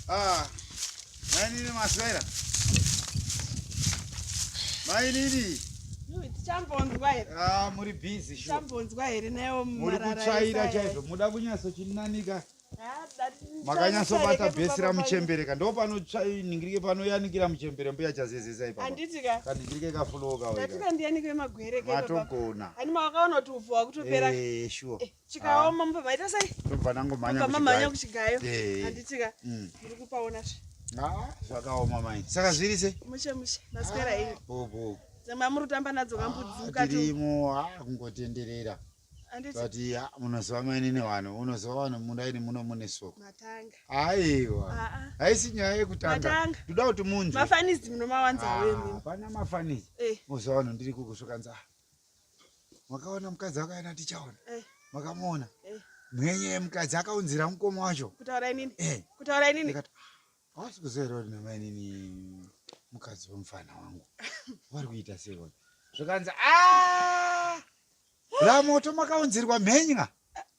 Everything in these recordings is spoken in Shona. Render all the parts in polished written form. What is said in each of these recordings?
Ah, mainini maswera. Mainini. Tichambonzwa here? Ah, muri busy sure. Tichambonzwa here nayo Muri marara kutsvaira ese aya? chaizvo, muda kunyatsochinananika. Ah, Makanyatsobata tsvaireke bhesi papa ramuchembereka. Ndo panoningirike panoyanikira muchembere mbuya chazezesa ipapa. Handiti ka? Kaningirike kafuloka wega. Ndatika ndiyanike magwere ke papa. Matogona. Hani makaona kuti upfu hwakutopera. Eh, sure. Eh, chikaoma mubva maita sei? Tobva nangomhanya Mubva mamhanya kuchigayo. Eh. Handiti ka? Mm. Muri kupaona zve. Ah, zvakaoma mai. Saka zviri sei? Mushe mushe. Maswera iyi. Bo bo. Dzamwe muri kutamba nadzo kambudzi mukati. umu. Tirimo, ah, kungotenderera. Handiti But ya, munoziva mainini vanhu, unoziva vanhu mundaini muno mune soko. matanga. Aiwa. Ah, ah. Haisi nyaya yekutanga. Matanga. Ndoda kuti munzwe. Mafanizi munomawanza Ah, wemi. Hapana mafanizi. Eh. Muziva vanhu ndiri kukusvokanza. Ah, Makaona mukadzi akaenda tichaona. Eh. Makamuona. Eh. Mwenye yemukadzi akaunzira mukoma wacho. Kutaura inini? Eh. Kutaura inini? Ndikati, "Ah, hausi kuziva here kuti namainini mukadzi wemufana wangu vari kuita sei wani?" Zvikanzi, "Ah, ramoto makaunzirwa mhenya.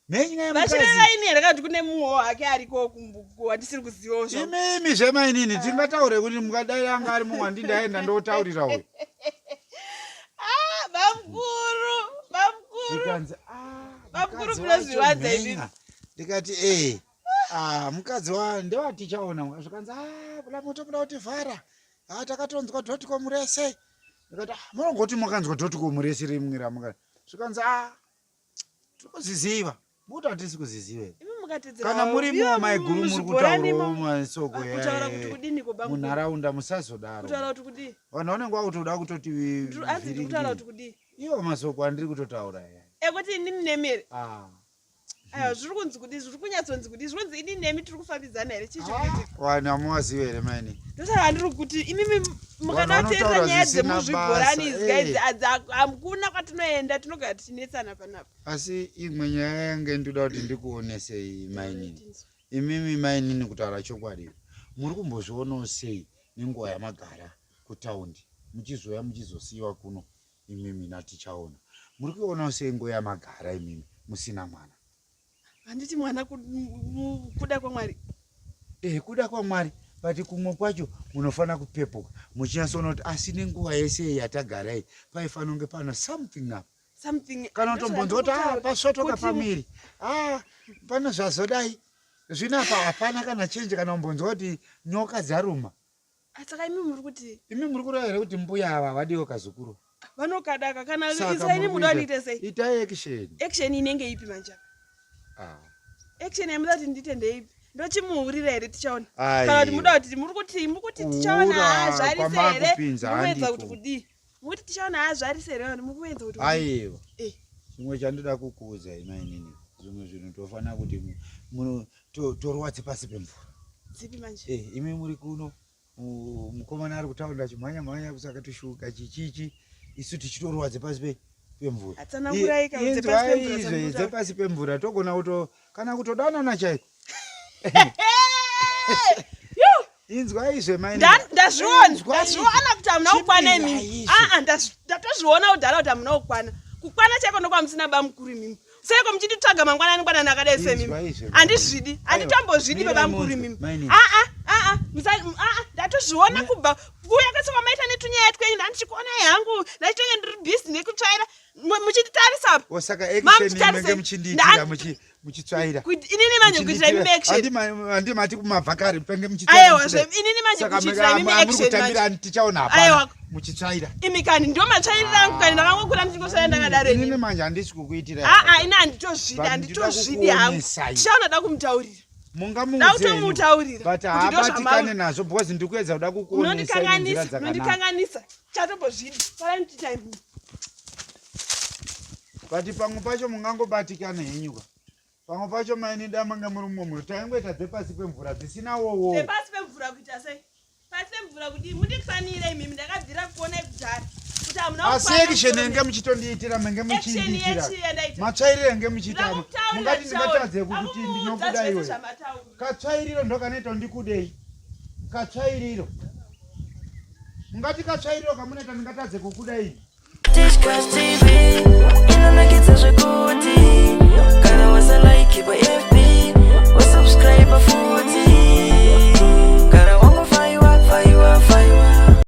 Mhenya yemukadzi." Vachireva ini here kana kuti kune mumwewo hake ariko wandisiri kuzivawo zvo. Imimi zvemainini tingataure kuti mukadai anga ari mumwe wandindaenda ndotaurira uyu. Ah, bamukuru, bamukuru. Zvikanzi, "Ah, Bamukuru mukadzi munozviwanza wacho imimi. mhenya." Ndikati, "Eh, ah, mukadzi wa ndewatichaona." Zvikanzi, "Ah, ramoto muda kutivhara. Ah, takatonzwa dotcom rese." Ndikati, "Ah, munongoti makanzwa dotcom rese rimwe ramuka." Zvikanzi, "Ah, tiri kuziziva. Muti hatisi kuziziva here?" Imi mukatedzera Kana muri ivo maiguru muri muzvibhorani kutaurawo imo. masoko Ah, kutaura kuti kudini ko bamukuru? munharaunda musazodaro. Kutaura kuti kudii? Vanhu vanenge vakutoda kutoti Anzi ndiri kutaura vhiringire. kuti kudii? Iwo masoko andiri kutotaura aya. Ekuti inini nemi here? Ah. Aiwa zviri kunzi kudii? Zviri kunyatsonzi kudii? Zviri kunzi inini nemi tiri kufambidzana here? Chii chiri kuitika? Vanhu hamuvazivi here maini? Ndosaka handiri kuti imimi mukada Vanhu kuteerera vanotaura nyaya zvisina dzemuzvibhorani basa, idzi guys, eh. hamuna kwatinoenda tinogara tichinetsana panapa. Asi imwe nyaya yange ndinoda kuti ndikuonesei mainini. Imimi mainini kutaura chokwadi. Muri kumbozvionawo sei nenguva yamagara kutaundi muchizouya muchizosiyiwa kuno imimi natichaona. Muri kuionawo sei nguva yamagara imimi musina mwana? Handiti mwana kuda kwaMwari. Eh, kuda kwaMwari but kumwe kwacho munofanira kupepuka muchinyatsoona kuti asi nenguva yese yatagara iyi paifanira kunge pano something apa. Something. Kana kutombonzwa kuti ah, pasvotoka pamiri ah, pano zvazodai zvino apa hapana kana chenje kana kumbonzwa kuti nyoka dzaruma. Saka imi muri kuti Imi muri kureva here kuti mbuya ava vadiwo kazukuru? Vanokadaka kana Saka isai ini muri muda kuita- ndiite sei? Itai action. Action inenge ipi manje apa? Ah. Action yamuda kuti ndiite ndeipi? Ndochimuhurira here tichaona? Aiwa. Kana kuti muda kuti muri kuti muri kuti tichaona Kuhura haazvarise here? kwamakupinza Muri kuedza handiko. kuti kudii? Muri kuti tichaona haazvarise here? Vanhu muri kuedza kuti kudii? Aiwa. Eh. Chimwe chandoda kukuudzai mainini, zvimwe zvinhu tofanira kuti torwa dzepasi pemvura. Dzipi manje? Eh, imi muri kuno mukomana ari kutaura achimhanya mhanya kusaka tushuka chichichi isu tichitorwa dzepasi pemvura. Atsanangurai ka dzepasi Inzwai pemvura izve dzamuri kutaura. dzepasi pemvura togona kuto kana kutodanana chaiko. Inzwai izve mainini. Ndazviona, Inzwai ndazviona kuti hamuna kukwana Chimira imimi. izvi. Aa, ndatozviona kudhara kuti hamuna kukwana. Kukwana chaiko ndokwamusina bamukuru imimi. Seiko muchinditsvaga mangwanani ngwanani akadai semimi? Inzwai izve. Handizvidi, Aiwa, handitombozvidi mirai baba mukuru munzwe, imimi. mainini. Aa, aa, aa, ndatozviona kubva kuuya kwese kwamaita netunyaya twenyu ndandichikuonai hangu, ndachitonge ndiri busy nekutsvaira muchinditarisa apa. O, saka Mama, action muchitarise. menge muchindiitira muchitsvaira. Inini manje kuitira imimi action. Handi mati kumabva kare penge muchitsvaira. Aiwa, zve inini manje Saka kuchiitira imimi muri action kutambira manje. tichaona hapana. Aiwa. Muchitsvaira. Imi kani ndio matsvairiro angu kani ndakangokura ndichingosvaira ndakadaro Inini inini. manje handisi kukuitira. Aa, ini handitozvidi, But handitozvidi ndinoda hangu. kukuonesai. Tichaona da kumutaurira. Mungamuudze Da kutomutaurira. But Kuti haabatikane ndozvamauri. nazvo because ndiri kuedza kuda kukuonesai nenzira Unondikanganisa, dzakanaka. unondikanganisa. Chatombozvidi. Farai ndichiita imi. But pamwe pacho mungangobatikana henyu ka. Pamwe pacho maini damanga muri mumwe munhu taingoita dzepasi pemvura dzisina wowo. Dzepasi pemvura kuita sei? Pasi pemvura kudii? Mundifanire imimi ndakabvira kuona kudhara. Kuti hamuna Asi kukwana action musoro enge muchitondiitira menge Action muchindiitira. yechii yandaita? Matsvairiro enge muchiita. Ndakutaurira Mungati tichaona. ndingatadze kuti Ndakumuudza ndinokuda zvese iwe. zvamataura. Katsvairiro ndokanoita ndikudei. Katsvairiro. Mungati katsvairiro kamunoita ndingatadze kukudai. Tichkach TV inonakidza zvekuti kana wasalike pa FB wasubscribe.